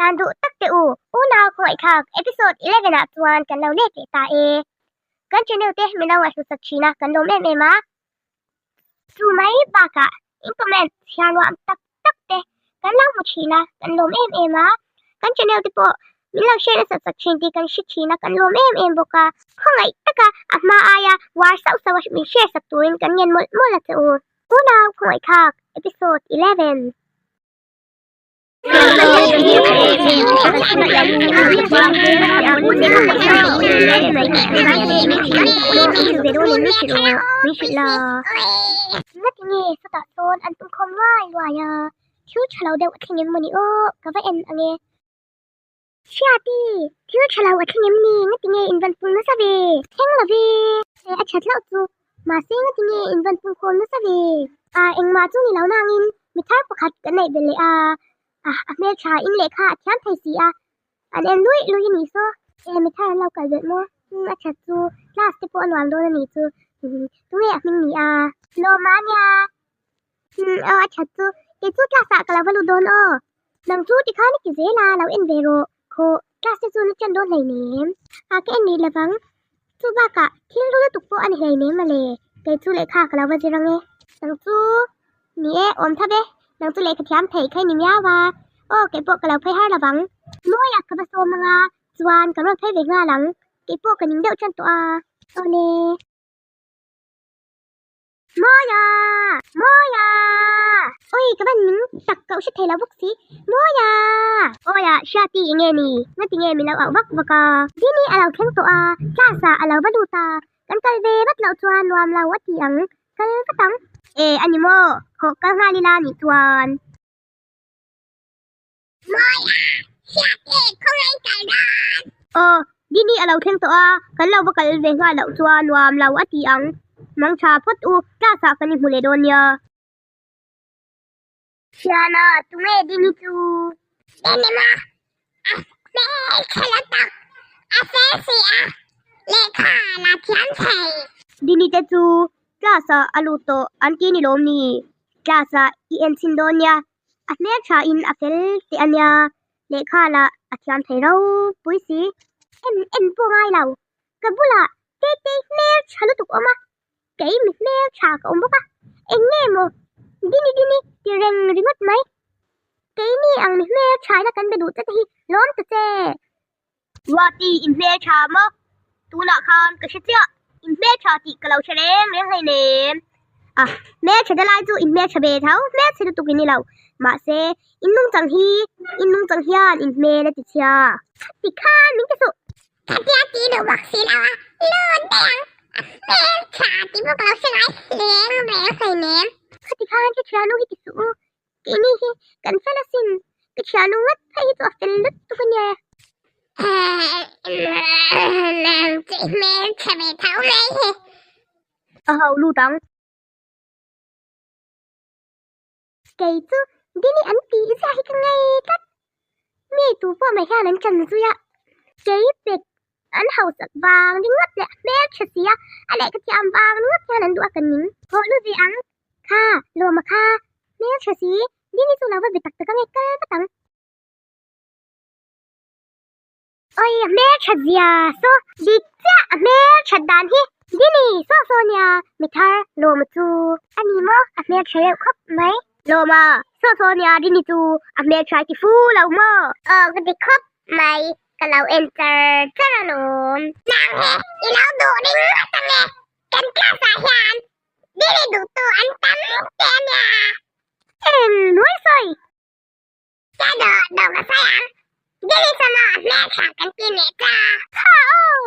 Thian duh tak te u, unau khawngaihthlak episode 11 ah chuan kan lo let leh ta e. Kan channel te min lo ngaihhlusak thin a, kan lawm em em a. Chu mai bakah in comment chhiar nuam tak tak te kan lo hmu thin a, kan lawm em em a. Kan channel te pawh min lo share nasa sak thin tih kan hre thin a, kan lawm em em bawk a. Khawngaih taka a hma aia uar sauh sauh a min share sak turin kan ngen mawlh mawlh a che u. Unau khawngaihthlak episode 11. Ngatinge sawtah sawn an tumkhawm luai luai a, thil tha lo deuh a thleng em mawni aw ka va en ang e. Hriati, thil tha lo a thleng em ni ngatinge in van pung nasa ve? Thleng lo ve. He a that hlauh chu mahse ngatinge in van pung khawm nasa ve? A engmah chu ni lo nangin mi thar pakhat kan neih belh leh a, a a hmeltha in lehkha a thiam thei si a, an en luih luih a nih saw. E mi thar an lo kal belh maw? Umm a that chu class te pawh a nuam dawn a nih chu. Tunge a hming ni a? Lawma nia. Umm aw a that chu kei chu class ah ka lo va lut dawn aw. Nang chu tikhan i ti zel a lo en ve rawh. Khaw class te chu na ṭan dawn hleinem. A ka en rih lovang. Chu bakah thil ru lutuk pawh a ni hleinem mawle. Kei chu lehkha ka lo va zir ang e. Nang chu ni e awm thap e. Nang chu lehkha thiam theih kha i ni miau a. Aw kei pawh ka lo phei har lovang. Mawiah ka va sawm ang a chuan ka rawn phei ve nghal ang. Kei pawh ka ning deuh ṭan tawh a. Awle. Mawia! Mawia! Oi, ka van ning tak ka hre thei lo bawk si. Mawia! Awia, Hriati i nge ni? Ngati nge min lo auh vak vak a? Dini a lo thleng tawh a, class ah a lo va lut a. Kan kal ve vat loh chuan nuam lo a ti ang. Kal vat ang. E, a ni maw? Hawh kal nghal ila nih chuan. Mawia! Hriati, khawngaih kal dan! Aw, Dini a lo thleng tawh a, kan lo va kal ve nghal loh chuan nuam lo a ti ang. Mang tha phawt u, class ah kan inhmu leh dawn nia. Hriana, tunge Dini chu? Dini maw? A hmelchhe la tak, a fel si a, lehkha la thiam thei. Dini te chu class ah a lut tawh an ti ni lawm ni? Class ah i en chhin dawn nia. A hmel tha in a fel teh a nia, lehkha lah a thiam thei ropui si. En en pawh ngai lo, ka bulah Tetei hmel tha lutuk awm a, kei mi hmel tha ka awm bawk a, eng nge maw Dini Dini ti reng ringawt mai. Keini ang mi hmel tha ina kan be duh che te hi lawm ta che. Ruati in hmel tha maw? Tunah khan ka hre chiah, in hmel tha tih ka lo hre reng reng hleinem. A, hmel tha lai chu in hmel tha ve tho, hmel chhe lutuk in ni lo. Mahse, in nungchang hi, in nungchang hian in hmel a ti chhia. Ti khan min ti suh. Khatia ti duh bawk si lo a, lut daih ang. A hmel tha tih pawh ka lo hre ngai reng reng hleinem. Khati khan ka thianu hi ti suh u, Keini hi kan fel asin, ka thiannu ngat phei hi chu a fel lutuk a nia. Hmel chhe ve tho mai hi. A ho lut ang. Kei chu Dini an tih ziah hi ka ngei tlat. Mi tu pawh mai hian an chan zui a. Kei pek an hausak vang ringawt leh hmel tha si a, a lehkha thiam vang ringawt hian an duh a ka ning. Hawh lut ve ang. Kha, lawma kha, hmel tha si, Dini chu lo va be tak tak ange kal vat ang. Oi, a hmel that zia saw dik chiah a hmel that dan hi. Dini, saw saw nia, mi thar lawma chu. A ni maw, a hmel tha reuh khawp mai. Lawma, saw saw nia, Dini chu a hmel tha ti fu lo maw. Aw, ka ti khawp mai, ka lo en char char alawm. Nang he, i lo duh ringawt ange, kan class ah hian Dini duhtu an tam teh a nia. Eng nuai sawi. Ka duh duh ka sawi ang. Dini sama a hmeltha kan ti leh ta. Ha aw.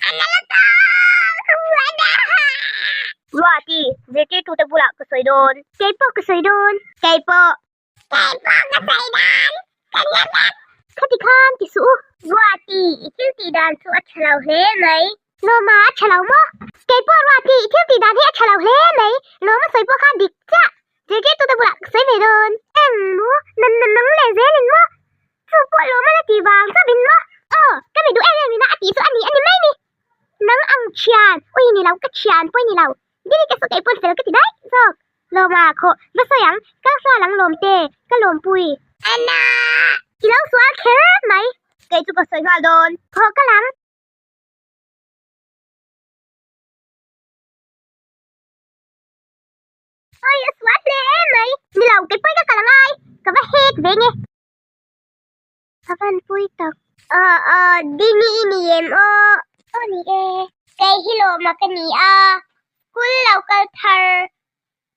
A na lutuk a na. Ruati, zirtirtute bulah ka sawi dawn. Keipawh ka sawi dawn. Keipawh. Kei pawh ka sawi dan ka nia vek. Khati khan ti suh u. Ruati, i thil tih dan chu a tha lo hle mai. Lawma a tha lo maw? Kei pawh Ruati, i thil tih dan hi a tha lo hle mai. Lawma sawi pawh kha dik chiah. Zirtirtute bulah ka sawi ve dawn. Eng maw? Nan nan nang leh zelin maw? Chu pawh Lawma la tih vang chauhin maw? Aw, ka mi duh em em ina a tih chu a ni a ni mai ni. Nang ang thian, ui ni lo, ka thian pawh i ni lo. Dini ka saw kei pawn fel ka ti daih zawk. Lawma khawh va sawi ang, kal nghal ang lawm te, ka lawmpui. Anna! I lo sual kher mai. Kei chu ka sawi nghal dawn. Haw ka lang. Oi, a sual hle em mai. Ni lo, kei pawhin ka kal angai. Ka va hek ve nge. A van pui tak. Aw aw, Dini i ni em aw? Aw ni e. Kei hi lawma ka ni a, school lo kal thar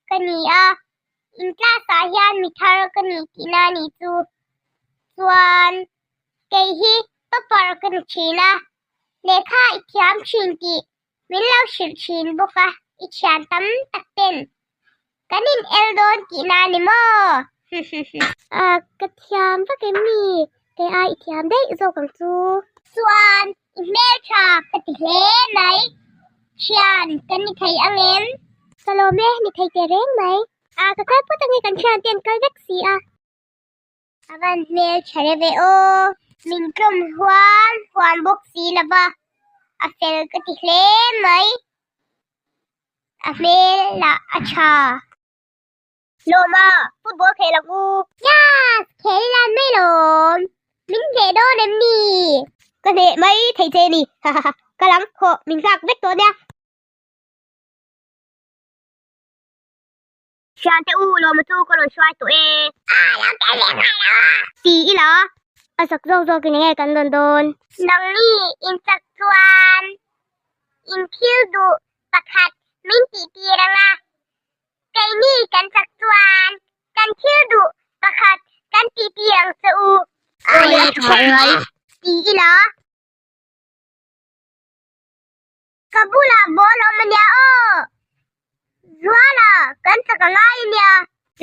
ka ni a, in class ah hian mi thar ka ni tihna a ni chu. Chuan kei hi topper ka ni thin a, lehkha i thiam thin tih min lo hrilh thin bawk a, i thian tam tak ten kan in el dawn tihna a ni maw? Ah, ka thiam vak em ni? Kei ai i thiam daih zawk ang chu. Chuan i hmeltha ka ti hle mai. Thian kan ni thei ang em? Ka lawm e, ni thei teh reng mai. Ah, ka kal phawt ange kan thian te an kal vek si a. A van hmel tha re ve aw. Min tlawm huam huam bawk si lo va, a fel ka ti hle mai. A hmel lah a tha. Lawma, football khel ang u. Yes! Khel i lan mai lawm. Min hneh dawn em ni? Ka hneh mai thei che ni. Hahaha. Ka lang hawh min nghak vek tawh nia. Thiante u, lawma chu ka rawn hruai tawh e. A lo tel ve nghal lo a. Ti ila, a zak zawk zawk in enge kan rawn dawn. Nangni in chak chuan in thil duh pakhat min tih tir ang a, keini kan chak chuan kan thil duh pakhat kan tih tir ang che u. Awi a tha ngai. Ti ila. Ka bulah ball awm ania aw. Zuala, kan chak a ngai ania.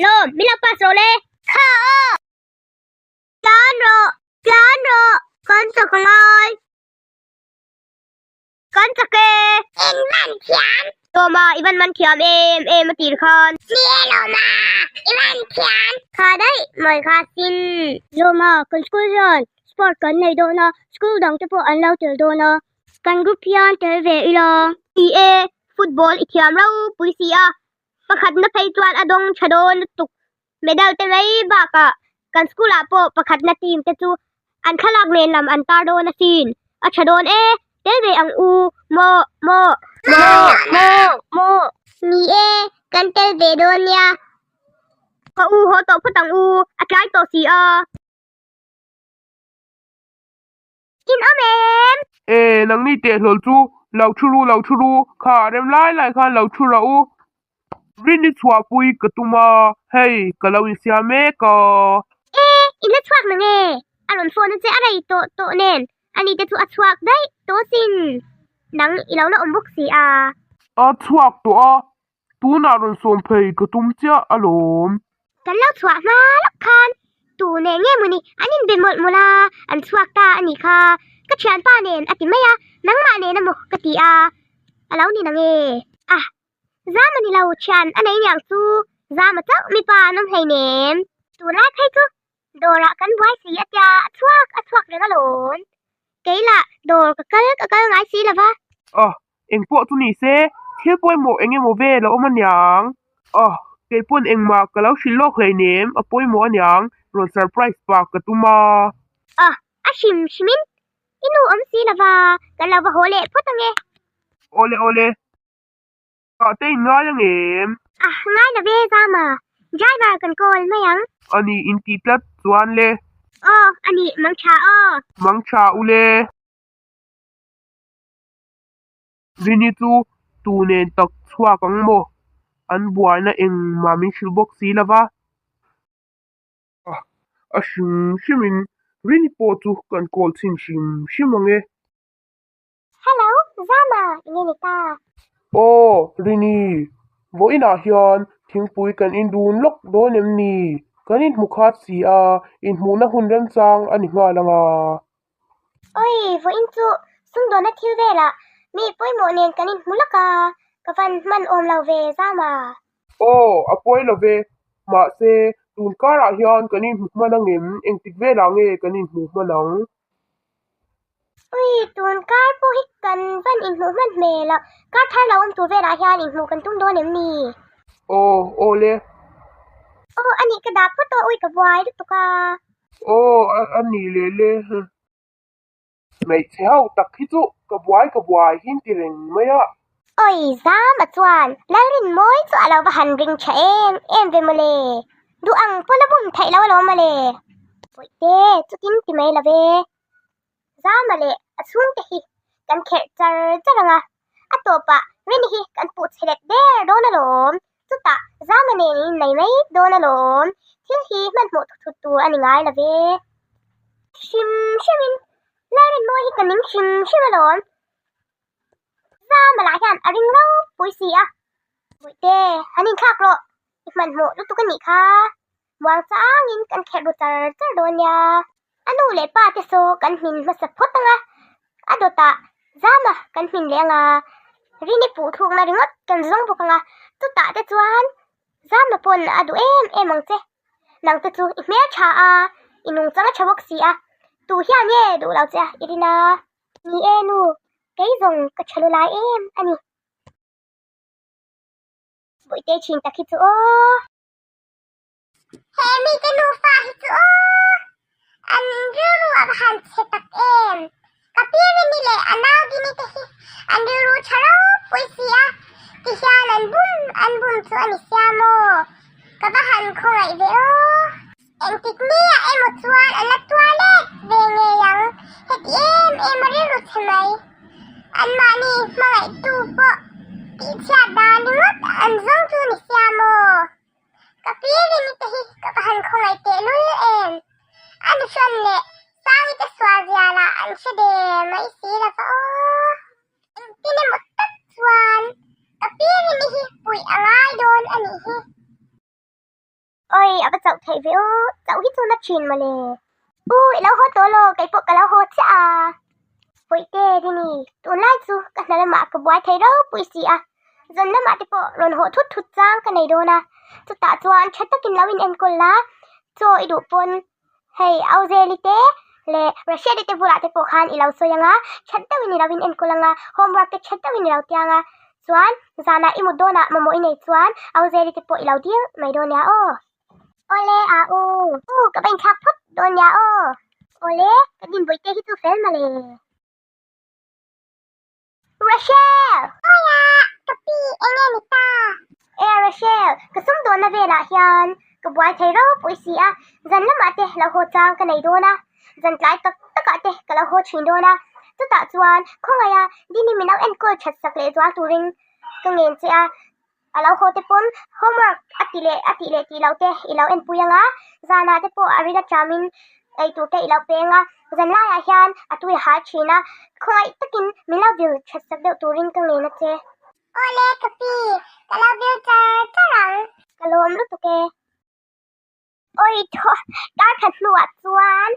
Lawm, min lo pass rawh le. Kha aw. Tlan rawh, tlan rawh, kan chak a ngai. Kan chak e. In man thiam. Lawma, i van man thiam em em a tir khan. Ni e Lawma, i man thiam. Kha daih mai kha sin. Lawma, kan school hian sport kan nei dawn a, school dang te pawh an lo tel dawn a. Kan group hian tel ve ila. Ni e, football i thiam ropui si a, pakhatna phei chuan a dawng tha dawn lutuk. Medal te mai bakah kan school ah pawh pakhatna team te chu an thlalak nen lam an tar dawn asin. A tha dawn e, tel ve ang u, maw, maw, maw, maw, maw. Ni e, kan tel ve dawn nia. Ka u haw tawh phawt ang u, a tlai tawh si a. In awm em? E, nangni teh hlawl chu lo thu ru, lo thu ru, kha rem lai lai khan lo thu rawh u. Rin i chhuahpui ka tum a, hei ka lo insiam mek a. E, in la chhuak na nge? A rawn phone a che a rei tawh tawh nen, ani te chu a chhuak daih tawh sin. Nang i lo la awm bawk si a. A chhuak tawh a, Tunah rawn sawm phei ka tum chiah alawm. Kan lo chhuah hma lawk khan tu nen nge mawni an inbe mawlh mawlh a, an chhuak ta a nih kha. Ka thianpa nen a ti mai a, nangmah nen emaw ka ti a, a lo ni nange. A, zam a ni lo, thian a nei niang chu, zam a chauh mipa an awm hleinem. Tunlai phei chu dawrah kan buai si a tia, a chhuak a chhuak reng alawm. Kei lah dawr ka kal ka kal ngai si lova. A, engpawh chu ni se, thil pawimawh eng emaw vel a awm aniang. A, kei pawn engmah ka lo hrilh lawk hleinem, a pawimawh aniang, rawn surprise pah ka tum a. A, a hrim hrimin i nu awm si lova, kan lo va haw leh phawt ange. Awle awle. Kah te in ngai ang em? A ngai lo ve Zama, driver kan call mai ang. A ni in tih tlat chuan le. Aw, a ni, mang tha aw. Mang tha u le. Rini chu tu nen tak chhuak ang maw? An buaina engmah min hrilh bawk si lo va. A, a hrim hrimin Rini pawh chu kan call chhin hrim hrim ang e. Hello, Zama, enge ni ta? Aw, Rini, vawiinah hian thingpui kan indun lawk dawn em ni? Kan inhmu khat si a, inhmuhna hun remchang a ni nghal ang a. Oi, vawiin chu sumdawnna thil velah mi pawimawh nen kan inhmu lawk a, ka van hman awm lo ve, Zama. Aw, a pawi lo ve. Mahse, tun karah hian kan inhmu hman angem? Engtik velah nge kan inhmu hman ang? Ui, tun kar pawh hi kan van inhmuh hman hmel a, kar thar lo awm tur velah hian inhmuh kan tum dawn em ni? Aw, aw le. Aw, a nih ka dah phawt aw, ui ka buai lutuk a. Aw, a nih leh le. Hmeichhe ho tak hi chu ka buai ka buai hi ti reng mai a. Oi, Zama chuan Lalrinmawi chu a lo va han ring tha em em ve mawle. Duh ang pawn a bum theih lo alawm mawle. Bawihte, chutin ti mai lo ve. Zama leh a chhungte hi kan kherh char char ang a, a tawpah Rini hi kan puh chhe let der dawn alawm. Chutah Zama nen in innei mai dawn alawm. Thil hi hmanhmawh thut thut tur a ni ngai lo ve. Hrim hrimin Lalrinmawi hi ka ning hrim hrim alawm. Zama lah hian a ring ropui si a. Bawihte, han inthlak rawh. I hmanhmawh lutuk a nih kha. Muang changin kan kherh ru char char dawn nia. A nu leh pa te saw kan hmin hmasa phawt ang a, a dawtah Zama kan hmin leh ang a, Rini puh thlukna ringawt kan zawng bawk ang a, chutah te chuan Zama pawn a duh em em ang che. Nang te chu i hmel tha a, i nungchang a tha bawk si a, tu hian nge duh lo che a i rin a? Ni e nu, kei zawng ka tha lu lai em a ni. Bawihte thin tak hi chu aw. He mite nufa hi chu aw! An rilru a va han chhe tak em! Ka pi Rini leh a nau Dini te hi an rilru tha ropui si a, ti hian an bum an bum chu a ni sia maw? Ka va han khawngaih ve aw! Engtik nia emaw chuan an la tuar let ve ngei ang, heti em em a rilru chhe mai. Anmahni hmangaihtu pawh tihchhiat dan ringawt an zawng chu ni sia maw? Ka pi Rini te hi ka va han khawngaih teh lul em? A nuhrawn leh Sangi te sual zia lah an hre der mai si lo va aw. Engtin emaw tak chuan ka pi Rini hi puih a ngai dawn a nih hi. Oi, a va chauh theih ve aw, chauh hi chu na thin mawle. U, i lo haw tawh law, kei pawh ka lo haw chiah a. Bawihte, Rini, tunlai chu ka hna lamah ka buai thei ropui si a, zan lamah te pawh rawn haw thut thut chang ka nei dawn a, chutah chuan tha takin lo in enkawl la, chaw i duh pawn hei Auzeli te leh Rashedi te bulah te pawh khan i lo sawi ang a, that deuhin i lo in enkawl ang a, homework te that deuhin i lo tiang a, chuan zanah i mut dawnah mamawh i nei chuan Auzeli te pawh i lo dil mai dawn nia aw. Awle a u, u ka va inthlak phawt dawn nia aw. Awle, ka dinbawihte hi chu fel mawle. Rachel! Awi a, ka pi eng nge ni ta? E Rachel, ka sumdawnna velah hian ka buai thei ropui si a, zan lamah te lo haw chang ka nei dawn a, zan tlai tak takah te ka lo haw thin dawn a, chutah chuan khawngaiha Dini min lo enkawl that sak leh zual turin ka ngen che a, a lo haw te pawn homework a ti leh a tih leh tih loh te i lo enpui ang a, zanah te pawh a ril aṭamin eitur te i lo peng a, zan laiah hian a tui har ṭhin a, khawngaih takin min lo vil ṭhat sak deuh turin ka ngen a che. Awle ka pi, ka lo vil char char ang. Ka lawm lutuk e. Awi thaw, kar khat hnuah chuan.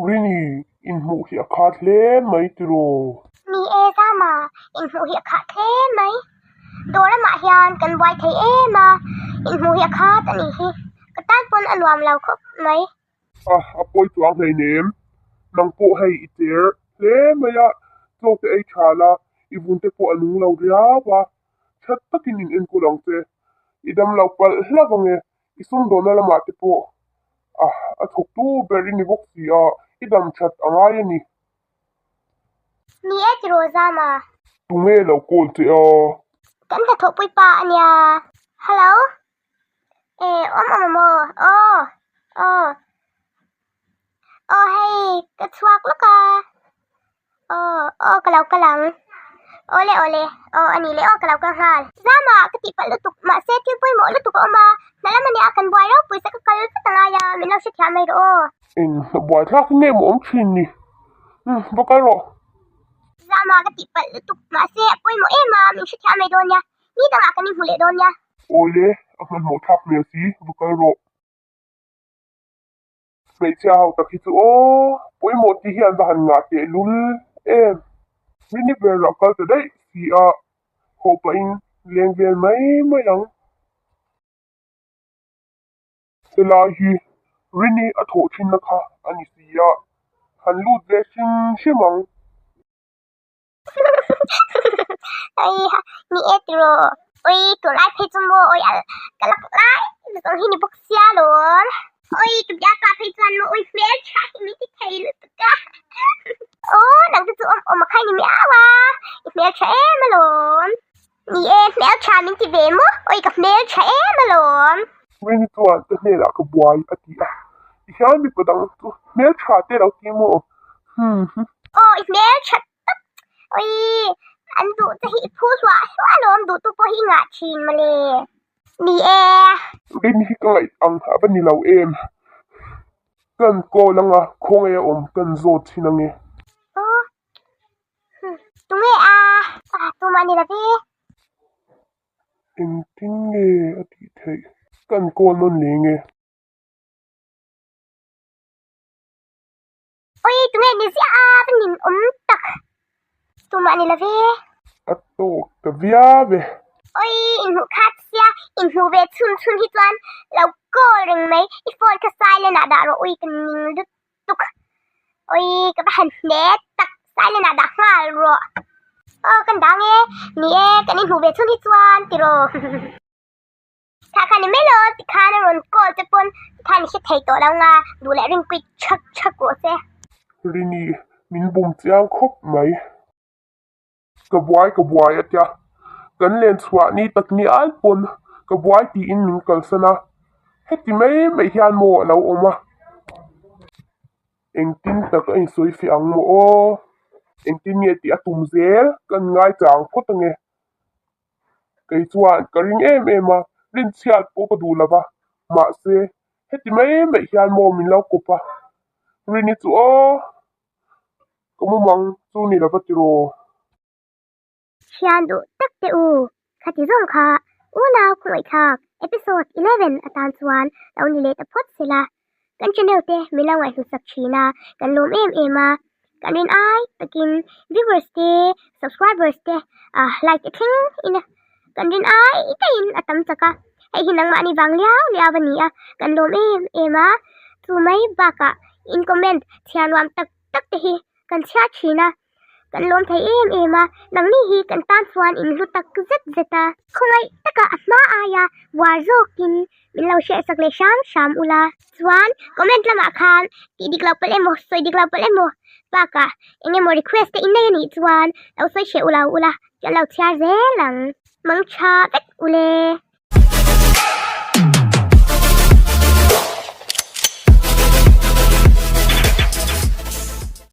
Rini, inhmuh hi a khat hle mai tiraw? Ni e Zama, inhmuh hi a khat hle mai. Dawr lamah hian kan buai thei em a, inhmuh hi a khat a nih hi. Ka tan pawn a nuam lo khawp mai. A, a pawi chuang hleinem. Nang pawh hei i cher hle mai a, chaw te ei tha la, i vun te pawh a nung lo riau a. That takin in enkawl ang che. I dam lo palh hlauh ang e. I sumdawnna lamah te pawh a a thawktu ber i ni bawk si a, i dam that a ngai a ni. Ni e tiraw Zama. Tunge lo call che a? Kan hnathawhpui pa a nia. Hello. E awm awm amaw? Aw. Aw. Aw hei ka chhuak lawk a. Aw aw ka lo kal ang. Awle awle aw a ni leh aw ka lo kal nghal. Zama ka tih palh lutuk mahse thil pawimawh lutuk a awm a, hna lam ania kan buai ropui se ka kal vat angai a min lo hrethiam mai rawh aw. Eng hna buai thlak hi nge maw awm thin ni? Umm va kal rawh. Zama ka tih palh lutuk mahse a pawimawh em a min hrethiam mai dawn nia, ni dangah kan inhmu leh dawn nia. Awle a hmanhmawh thlak hmel si va kal rawh. Hmeichhia ho tak hi chu aw pawimawh tih hi an va han ngah teh lul em. Mini ber ah kal ta daih si a, haw pahin leng vel mai mai ang. Helai hi Rini a thawh thinna kha a ni si a, han lut ve hrim hrim ang. Ai ha ni e tiraw oi tunlai phei chu maw oi al ka lak lai zawng hi ni bawk sia lawm. Oi ka bialpa phei chuan maw ui hmeltha hi min ti thei lutuk a. Aw nang te chu awm awm a khai ni miau a, i hmeltha em alawm. Ni e, hmeltha min ti ve maw? Oi ka hmeltha em alawm. Rini chuan ka hnenah ka buai a ti a, ti hian mipa dang chu hmeltha te lo ti maw? Hmm. Aw i hmeltha tak. Oi an duh che hi i phu hluah hluah alawm, duhtu pawh hi i ngah thin mawle. Ni e. Rin hi ka ngaih ang a va ni lo em? Kan call anga khawngaih a awm kan zawt thin ange. Aw. Tunge a? Ah, tumah ni lo ve. Engtin nge a tih theih? Kan call nawn leh nge? Oi, tunge ni ziah a va nin awm tak. Tumah ni lo ve. A tawk ta viau e. Oi, inhmuh khat sia, inhmuh ve chhun chhun hi chuan lo call reng mai. I phone kha silent ah dah rawh ui ka ning lutuk. Oi, ka va han hne tak, silent ah dah nghal rawh. Aw, kan dang e. Ni e, kan inhmuh ve chhun hi chuan tiraw. Thah kha ni mai lo, tikhan a rawn call che pawn tikhan i hre thei tawh lo nga, duh leh ring kuit chhak chhak rawh se. Rini, min bum chiang khawp mai. Ka buai ka buai a tia, kan len chhuah ni tak ni al pawn ka buai tiin min kalsan a, heti mai mai hian maw a lo awm a. Engtin tak a insawi fiah ang maw aw? Engtin nge tih a tum zel kan ngaichang phawt ange. Kei chuan ka ring em em a, rinchhiat pawh ka duh lo va, mahse heti mai mai hian maw min lo kawp a, Rini chu aw, ka mumang chu ni lo va tiraw. Thian duh tak teh u, khati zawng kha unau khawngaihthlak episode 11 atan chuan lo ni leh ta phawt sela, Kan channel te min lo ngaihhlut sak thin a, kan lawm em em a, kan rin ai takin viewers te subscribers te ah like te thleng in kan rin ai taiin a tam chak a, hei hi nangmahni vang liau liau a ni a, kan lawm em em a, chu mai bakah in comment chhiar nuam tak tak te hi kan chhiar thin a. Kan lawm thei em em a, nangni hi kan tan chuan in hlu tak zet zet a. Khawngaih taka a hma aia uar zawkin min lo hriatsak leh hram hram ula. Chuan comment lamah khan tih dik lo palh emaw, sawi dik lo palh emaw bakah eng emaw request te in nei a nih chuan lo sawi hreh ula ula kan lo chhiar zel ang. Mangtha vek ule.